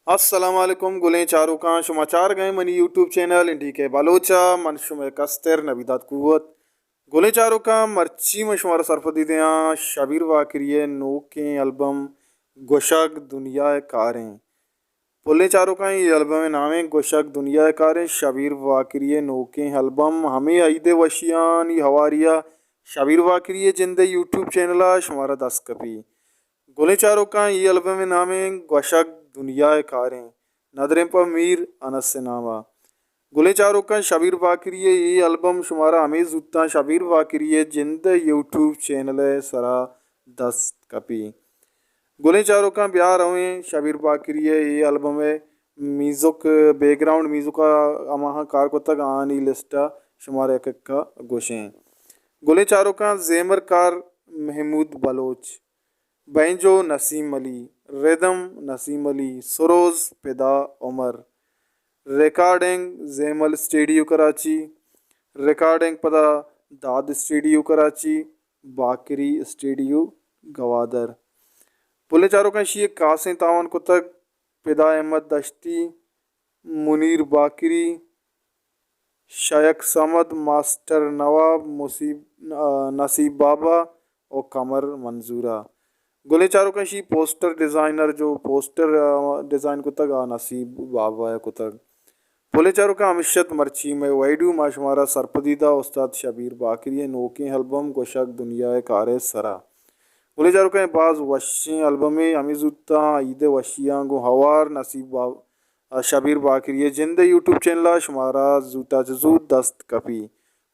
السلام علیکم گلیں چاروکاں، شما چارگ ءَ ایں منی یوٹیوب چینل این ڈی کے بلوچ ءَ، من شمئے کستر نبی داد قوت۔ گلیں چاروکاں، مرچی من شمارا سرپدی دیاں شبیر باقری ءِ نوکیں البم گوشگ دنیا ءِ کاریں۔ پلیں چاروکاں، اے البم ءِ نام ایں گوشگ دنیا ءِ کاریں۔ شبیر باقری ءِ نوکیں البم ہمے عید ءِ وشیانی ہواری ءَ شبیر باقری ءِ جند ءِ یوٹیوب چینل ءَ شمارا دست کپی۔ گلیں چاروکاں، اے البم ءِ نام ایں گوشگ دنیا ءِ کاریں، ندریں پہ میر انس ءِ نام ءَ۔ گلیں چاروکاں، شبیر باقری ءِ اے البم شمارا ہمے زوتاں شبیر باقری ءِ جند ءِ یوٹیوب چینل ءِ سرا دست کپی۔ گلیں چاروکاں، بیا رویں شبیر باقری ءِ اے البم ءِ میوزک، بیک گراؤنڈ میوزک ءَ ہماہاں کار کتگ، آہانی لسٹ ءَ شمارا یک یک ءَ گوشیں۔ گلیں چاروکاں، زیمر کار محمود بلوچ، بینجو نسیم علی، ردم نسیم علی، سروز پدا عمر، ریکارڈنگ زیمل اسٹیڈیو کراچی، ریکارڈنگ پدا داد اسٹیڈیو کراچی، باقری اسٹیڈیو گوادر۔ پلیں چاروکاں، اشی ءَ کاسیں تعاون کتگ پدا احمد دشتی، منیر باقری، شیخ صمد، ماسٹر نواب، مصیب-، آ، نصیب بابا و قمر منظورہ۔ گلیں چاروکاں، اشی پوسٹر ڈیزائنر جو پوسٹر، آ، ڈیزائن کتگ، آ نصیب بابا ءَ کتگ۔ پلیں چاروکاں، ہمیشت مرچی مئے ویڈیو ما شمارا سرپدی دا استاد شبیر باقری ءِ نوکیں البم گوشگ دنیا ءِ کار ءِ سرا۔ گلیں چاروکاں، باز وشیں البمے، ہمے زوتاں عید ءِ وشیاں گوں ہوار نصیب با-، شبیر باقری ءِ جند ءِ یوٹیوب چینل ءَ شمارا زوت ءَ چہ زوت دست کپی۔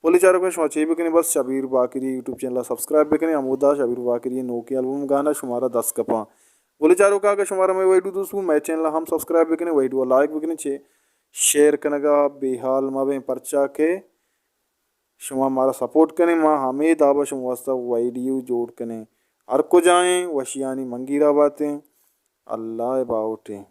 پلیں چاروکاں، شما چے بکنیں، بس شبیر باقری ءِ یوٹیوب چینل ءَ سبسکرائب بکنیں، ہمودا شبیر باقری ءِ نوکیں البم گانا شمارا دست کپاں۔ گلیں چاروکاں، اگہ شمارا مئے ویڈیو دوست بو، مئے چینل ءَ ہم سبسکرائب بکنیں، ویڈیو ءَ لائک بکنیں، چے شیئر کنگ ءَ بے حال مہ بیں، پرچا کہ شما مارا سپورٹ کنیں، ما ہمے داب ءَ شما واسطہ ویڈیو جوڑ کنیں۔ ہر کجا ایں، وشیانی منگیرا باتیں۔ اللہ ءِ باہوٹ ایں۔